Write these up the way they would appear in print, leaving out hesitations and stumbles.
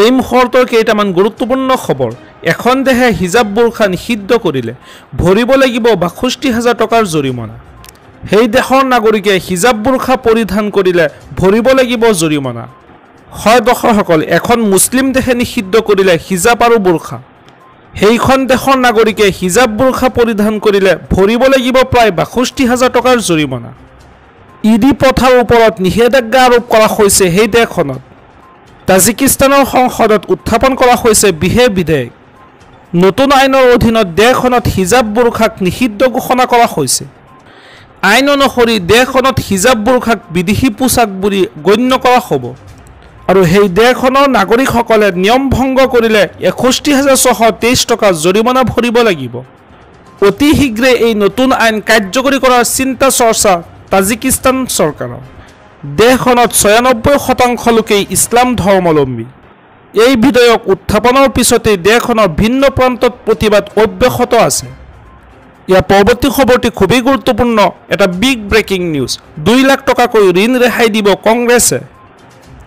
এই মুহূৰ্তৰ কেইটামান গুৰুত্বপূৰ্ণ খবৰ। এখন দেশে হিজাব বোৰখা নিষিদ্ধ কৰিলে ভৰিব লাগিব ৬২,০০০ টকাৰ জৰিমনা। সেই দেশৰ নাগৰিকে হিজাব বোৰখা পৰিধান কৰিলে ভৰিব লাগিব জৰিমনা। হয় দৰ্শকসকল, এখন মুছলিম দেশে নিষিদ্ধ কৰিলে হিজাব আৰু বোৰখা। সেইখন দেশৰ নাগৰিকে হিজাব বোৰখা পৰিধান কৰিলে ভৰিব লাগিব প্ৰায় ৬২,০০০ টকাৰ জৰিমনা। ইডি প্ৰথাৰ ওপৰত নিষেধাজ্ঞা আৰোপ কৰা হৈছে সেই দেশখনত। তাজিকিস্তানৰ সংসদত উত্থাপন কৰা হৈছে বিশেষ বিধেয়ক। নতুন আইনৰ অধীনত দেশখনত হিজাব বোৰখাক নিষিদ্ধ ঘোষণা কৰা হৈছে। আইন অনুসৰি দেশখনত হিজাব বোৰখাক বিদেশী পোছাক বুলি গণ্য কৰা হ'ব আৰু সেই দেশখনৰ নাগৰিকসকলে নিয়ম ভংগ কৰিলে ৬১,৬২৩ টকা জৰিমনা ভৰিব লাগিব। অতি শীঘ্ৰে এই নতুন আইন কাৰ্যকৰী কৰাৰ চিন্তা চৰ্চা তাজিকিস্তান চৰকাৰৰ। দেশখনত ৯৬% লোকেই ইছলাম ধৰ্মাৱলম্বী। এই বিধেয়ক উত্থাপনৰ পিছতেই দেশখনৰ ভিন্ন প্ৰান্তত প্ৰতিবাদ অব্যাহত আছে। ইয়াৰ পৰৱৰ্তী খবৰটি খুবেই গুৰুত্বপূৰ্ণ, এটা বিগ ব্ৰেকিং নিউজ। ২ লাখ টকাকৈ ঋণ ৰেহাই দিব কংগ্ৰেছে।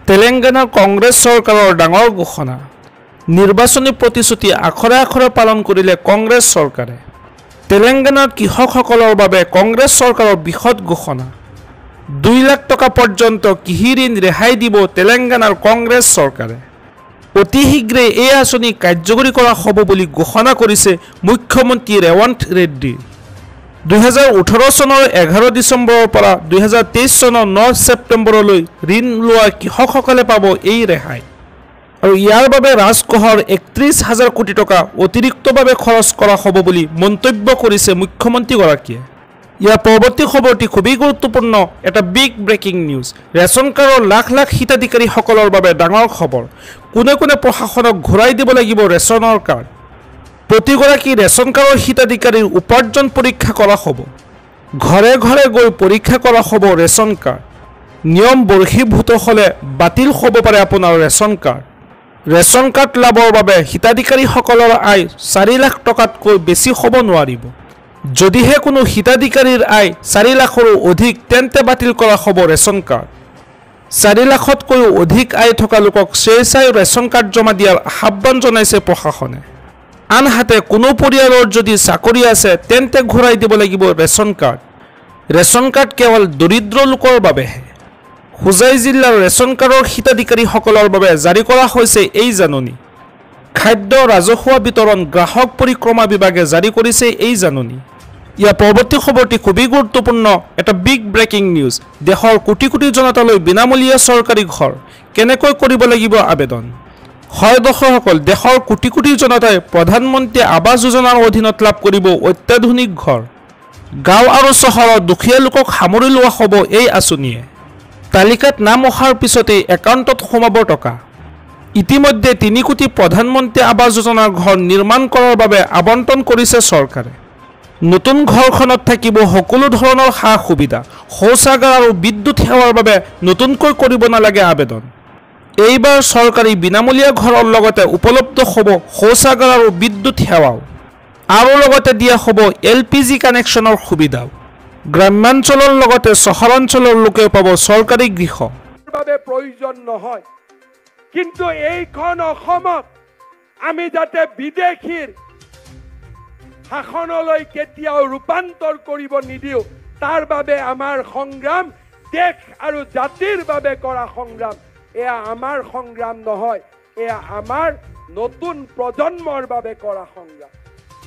তেলেংগানাৰ কংগ্ৰেছ চৰকাৰৰ ডাঙৰ ঘোষণা। নিৰ্বাচনী প্ৰতিশ্ৰুতি আখৰে আখৰে পালন কৰিলে কংগ্ৰেছ চৰকাৰে। তেলেংগানাৰ কৃষকসকলৰ বাবে কংগ্ৰেছ চৰকাৰৰ বৃহৎ ঘোষণা। ২ লাখ টকা পৰ্যন্ত কৃষি ঋণ ৰেহাই দিব তেলেংগানাৰ কংগ্ৰেছ চৰকাৰে। অতি শীঘ্ৰে এই আঁচনি কাৰ্যকৰী কৰা হ'ব বুলি ঘোষণা কৰিছে মুখ্যমন্ত্ৰী ৰেৱন্ত ৰেড্ডী। ২০১৮ চনৰ ১১ ডিচেম্বৰৰ পৰা ২০২৩ চনৰ ৯ ছেপ্টেম্বৰলৈ ঋণ লোৱা কৃষকসকলে পাব এই ৰেহাই। আৰু ইয়াৰ বাবে ৰাজকোষৰ ৩১ হাজাৰ কোটি টকা অতিৰিক্তভাৱে খৰচ কৰা হ'ব বুলি মন্তব্য কৰিছে মুখ্যমন্ত্ৰীগৰাকীয়ে। ইয়াৰ পৰৱৰ্তী খবৰটি খুবেই গুৰুত্বপূৰ্ণ, এটা বিগ ব্ৰেকিং নিউজ। ৰেচন কাৰ্ডৰ লাখ লাখ হিতাধিকাৰীসকলৰ বাবে ডাঙৰ খবৰ। কোনে কোনে প্ৰশাসনক ঘূৰাই দিব লাগিব ৰেচনৰ কাৰ্ড। প্ৰতিগৰাকী ৰেচন কাৰ্ডৰ হিতাধিকাৰীৰ উপাৰ্জন পৰীক্ষা কৰা হ'ব। ঘৰে ঘৰে গৈ পৰীক্ষা কৰা হ'ব ৰেচন কাৰ্ড। নিয়ম বহিৰ্ভূত হ'লে বাতিল হ'ব পাৰে আপোনাৰ ৰেচন কাৰ্ড। ৰেচন কাৰ্ড লাভৰ বাবে হিতাধিকাৰীসকলৰ আয় ৪ লাখ টকাতকৈ বেছি হ'ব নোৱাৰিব। যদিহে কোনো হিতাধিকাৰীৰ আয় ৪ লাখৰো অধিক, তেন্তে বাতিল কৰা হ'ব ৰেচন কাৰ্ড। ৪ লাখতকৈও অধিক আয় থকা লোকক স্বেচ্ছাই ৰেচন কাৰ্ড জমা দিয়াৰ আহ্বান জনাইছে প্ৰশাসনে। আনহাতে কোনো পৰিয়ালৰ যদি চাকৰি আছে, তেন্তে ঘূৰাই দিব লাগিব ৰেচন কাৰ্ড। ৰেচন কাৰ্ড কেৱল দৰিদ্ৰ লোকৰ বাবেহে। হোজাই জিলাৰ ৰেচন কাৰ্ডৰ হিতাধিকাৰীসকলৰ বাবে জাৰি কৰা হৈছে এই জাননী। খাদ্য, ৰাজহুৱা বিতৰণ, গ্ৰাহক পৰিক্ৰমা বিভাগে জাৰি কৰিছে এই জাননী। ইয়াৰ পৰৱৰ্তী খবৰটি খুবেই গুৰুত্বপূৰ্ণ, এটা বিগ ব্ৰেকিং নিউজ। দেশৰ কোটি কোটি জনতালৈ বিনামূলীয়া চৰকাৰী ঘৰ, কেনেকৈ কৰিব লাগিব আবেদন? হয় দৰ্শকসকল, দেশৰ কোটি কোটি জনতাই প্ৰধানমন্ত্ৰী আৱাস যোজনাৰ অধীনত লাভ কৰিব অত্যাধুনিক ঘৰ। গাঁও আৰু চহৰৰ দুখীয়া লোকক সামৰি লোৱা হ'ব এই আঁচনিয়ে। তালিকাত নাম অহাৰ পিছতেই একাউণ্টত সোমাব টকা। ইতিমধ্যে ৩ কোটি প্ৰধানমন্ত্ৰী আৱাস যোজনাৰ ঘৰ নিৰ্মাণ কৰাৰ বাবে আবণ্টন কৰিছে চৰকাৰে। নতুন ঘৰখনত থাকিব সকলো ধৰণৰ সা সুবিধা। শৌচাগাৰ আৰু বিদ্যুৎ সেৱাৰ বাবে নতুনকৈ কৰিব নালাগে আবেদন। এইবাৰ চৰকাৰী বিনামূলীয়া ঘৰৰ লগতে উপলব্ধ হ'ব শৌচাগাৰ আৰু বিদ্যুৎ সেৱাও আৰু লগতে দিয়া হ'ব এলপিজি কানেকশ্যনৰ সুবিধাও। গ্ৰাম্যাঞ্চলৰ লগতে চহৰাঞ্চলৰ লোকেও পাব চৰকাৰী গৃহ। বাবে প্ৰয়োজন নহয়, কিন্তু এইখন অসমত আমি যাতে বিদেশীৰ শাসনলৈ কেতিয়াও ৰূপান্তৰ কৰিব নিদিওঁ, তাৰ বাবে আমাৰ সংগ্ৰাম। দেশ আৰু জাতিৰ বাবে কৰা সংগ্ৰাম। এয়া আমাৰ সংগ্ৰাম নহয়, এয়া আমাৰ নতুন প্ৰজন্মৰ বাবে কৰা সংগ্ৰাম।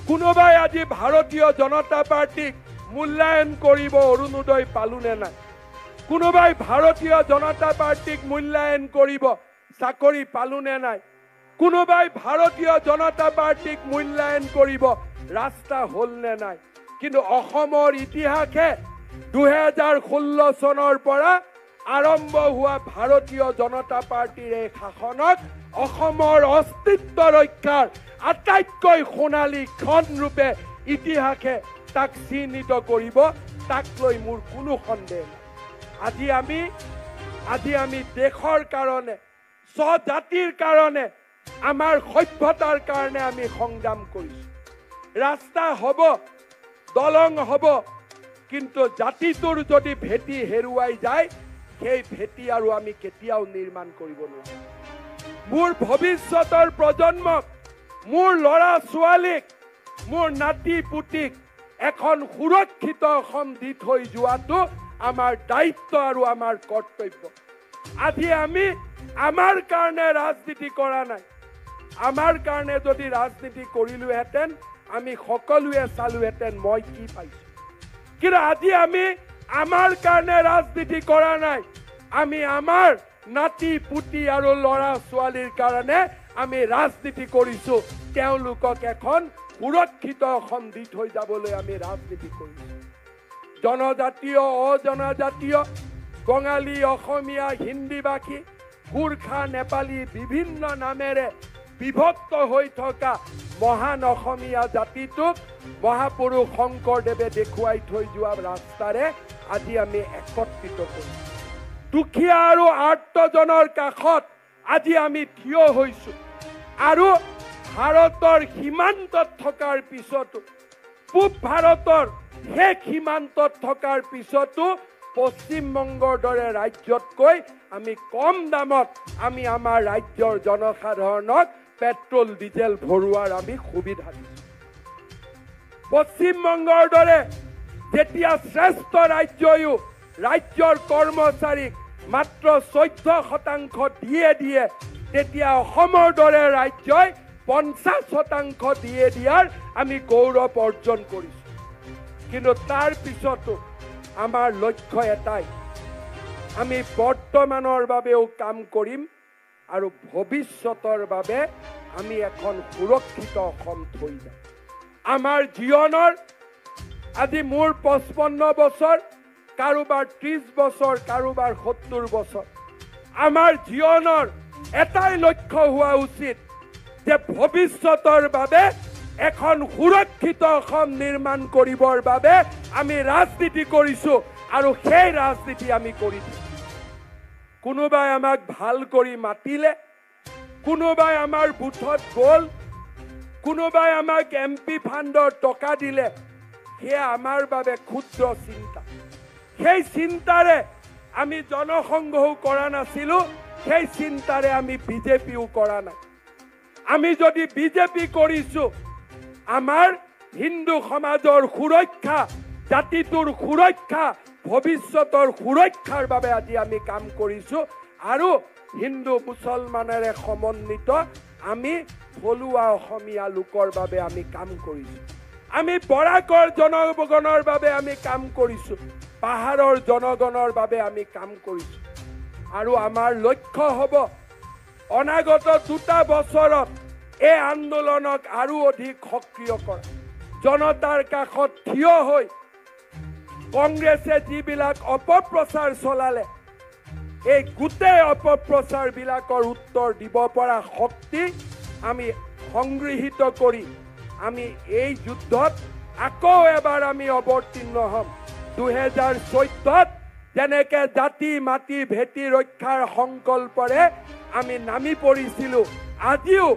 কোনোবাই আজি ভাৰতীয় জনতা পাৰ্টীক মূল্যায়ন কৰিব, অৰুণোদয় পালো নে নাই। কোনোবাই ভাৰতীয় জনতা পাৰ্টীক মূল্যায়ন কৰিব, চাকৰি পালো নে নাই। কোনোবাই ভাৰতীয় জনতা পাৰ্টীক মূল্যায়ন কৰিব, ৰাস্তা হ'ল নে নাই। কিন্তু অসমৰ ইতিহাসে ২০১৬ চনৰ পৰা আৰম্ভ হোৱা ভাৰতীয় জনতা পাৰ্টীৰ এই শাসনক অসমৰ অস্তিত্ব ৰক্ষাৰ আটাইতকৈ সোণালী ক্ষণ ৰূপে ইতিহাসে তাক চিহ্নিত কৰিব, তাক লৈ মোৰ কোনো সন্দেহ নাই। আজি আমি দেশৰ কাৰণে, স্বজাতিৰ কাৰণে, আমাৰ সভ্যতাৰ কাৰণে আমি সংগ্ৰাম কৰিছোঁ। ৰাস্তা হ'ব, দলং হ'ব, কিন্তু জাতিটোৰ যদি ভেটি হেৰুৱাই যায়, সেই ভেটি আৰু আমি কেতিয়াও নিৰ্মাণ কৰিব নোৱাৰোঁ। মোৰ ভৱিষ্যতৰ প্ৰজন্মক, মোৰ ল'ৰা ছোৱালীক, মোৰ নাতি পুতিক এখন সুৰক্ষিত অসম দি থৈ যোৱাটো আমাৰ দায়িত্ব আৰু আমাৰ কৰ্তব্য। আজি আমি আমাৰ কাৰণে ৰাজনীতি কৰা নাই। আমাৰ কাৰণে যদি ৰাজনীতি কৰিলোহেঁতেন আমি সকলোৱে চালোহেঁতেন মই কি পাইছোঁ। কিন্তু আজি আমি আমাৰ কাৰণে ৰাজনীতি কৰা নাই, আমি আমাৰ নাতি পুতি আৰু ল'ৰা ছোৱালীৰ কাৰণে আমি ৰাজনীতি কৰিছোঁ। তেওঁলোকক এখন সুৰক্ষিত অসম দি থৈ যাবলৈ আমি ৰাজনীতি কৰিছোঁ। জনজাতীয়, অজনজাতীয়, বঙালী, অসমীয়া, হিন্দীভাষী, গোৰ্খা, নেপালী বিভিন্ন নামেৰে বিভক্ত হৈ থকা মহান অসমীয়া জাতিটোক মহাপুৰুষ শংকৰদেৱে দেখুৱাই থৈ যোৱা ৰাস্তাৰে আজি আমি একত্ৰিত কৰিছোঁ। দুখীয়া আৰু আৰ্তজনৰ কাষত আজি আমি থিয় হৈছোঁ। আৰু ভাৰতৰ সীমান্তত থকাৰ পিছতো, পূব ভাৰতৰ শেষ সীমান্তত থকাৰ পিছতো পশ্চিমবংগৰ দৰে ৰাজ্যতকৈ আমি কম দামত আমি আমাৰ ৰাজ্যৰ জনসাধাৰণক পেট্ৰল ডিজেল ভৰোৱাৰ আমি সুবিধা দিছোঁ। পশ্চিমবংগৰ দৰে যেতিয়া শ্ৰেষ্ঠ ৰাজ্যয়ো ৰাজ্যৰ কৰ্মচাৰীক মাত্ৰ 14% দিয়ে দিয়ে, তেতিয়া অসমৰ দৰে ৰাজ্যই 50% দিয়ে দিয়াৰ আমি গৌৰৱ অৰ্জন কৰিছোঁ। কিন্তু তাৰ পিছতো আমাৰ লক্ষ্য এটাই, আমি বৰ্তমানৰ বাবেও কাম কৰিম আৰু ভৱিষ্যতৰ বাবে আমি এখন সুৰক্ষিত অসম থৈ যাম। আমাৰ জীৱনৰ আজি মোৰ 55 বছৰ, কাৰোবাৰ 30 বছৰ, কাৰোবাৰ 70 বছৰ, আমাৰ জীৱনৰ এটাই লক্ষ্য হোৱা উচিত যে ভৱিষ্যতৰ বাবে এখন সুৰক্ষিত অসম নিৰ্মাণ কৰিবৰ বাবে আমি ৰাজনীতি কৰিছোঁ আৰু সেই ৰাজনীতি আমি কৰি দিম। কোনোবাই আমাক ভাল কৰি মাতিলে, কোনোবাই আমাৰ বুথত গ'ল, কোনোবাই আমাক এম পি ফাণ্ডৰ টকা দিলে, সেয়া আমাৰ বাবে ক্ষুদ্ৰ চিন্তা। সেই চিন্তাৰে আমি জনসংঘও কৰা নাছিলোঁ, সেই চিন্তাৰে আমি বিজেপিও কৰা নাই। আমি যদি বিজেপি কৰিছোঁ, আমাৰ হিন্দু সমাজৰ সুৰক্ষা, জাতিটোৰ সুৰক্ষা, ভৱিষ্যতৰ সুৰক্ষাৰ বাবে আজি আমি কাম কৰিছোঁ। আৰু হিন্দু মুছলমানেৰে সমন্বিত আমি থলুৱা অসমীয়া লোকৰ বাবে আমি কাম কৰিছোঁ। আমি বৰাকৰ জনগণৰ বাবে আমি কাম কৰিছোঁ, পাহাৰৰ জনগণৰ বাবে আমি কাম কৰিছোঁ। আৰু আমাৰ লক্ষ্য হ'ব অনাগত 2 বছৰত এই আন্দোলনক আৰু অধিক সক্ৰিয় কৰা, জনতাৰ কাষত থিয় হৈ কংগ্ৰেছে যিবিলাক অপপ্ৰচাৰ চলালে, এই গোটেই অপপ্ৰচাৰবিলাকৰ উত্তৰ দিব পৰা শক্তি আমি সংগৃহীত কৰি আমি এই যুদ্ধত আকৌ এবাৰ আমি অৱতীৰ্ণ হ'ম। 2014 যেনেকে জাতি মাটি ভেটি ৰক্ষাৰ সংকল্পৰে আমি নামি পৰিছিলোঁ, আজিও